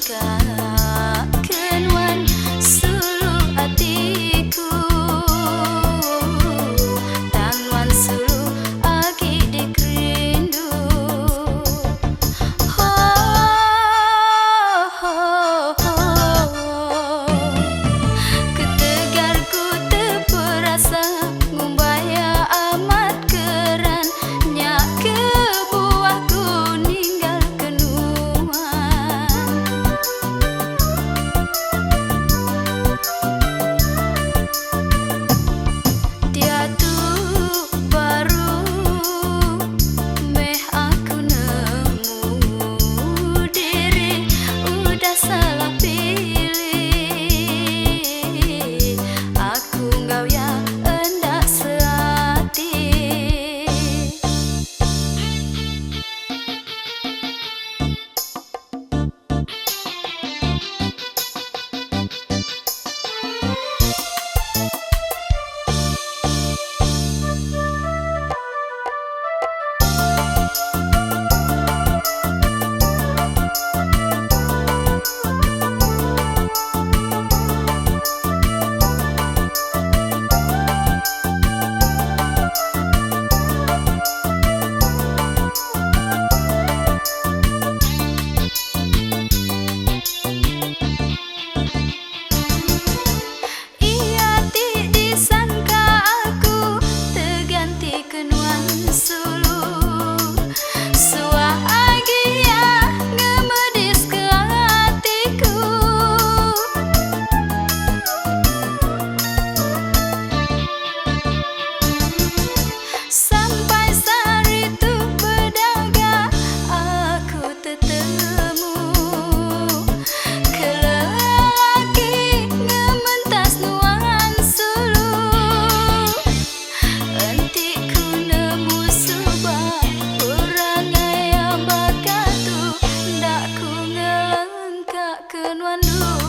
Deka ke nuan sulu atiku. Tang nuan sulu agi dikerindu. Ketegal ku teperasa ngumbai iya amat keran nya kebuah ku ninggal ke nuan. Diatu baru meh aku nemu diri udah salah pilih. Aku enggau iya enda seati. Iya ti disangka aku teganti ke nuan sulu. Suah agi iya ngemedis ke atiku. Sampai sehari tu bedaga aku tetemu ke lelaki ngementas nuan sulu. Enti ku nemu suba perangai iya baka tu enda ku ngelengka ke nuan dulu.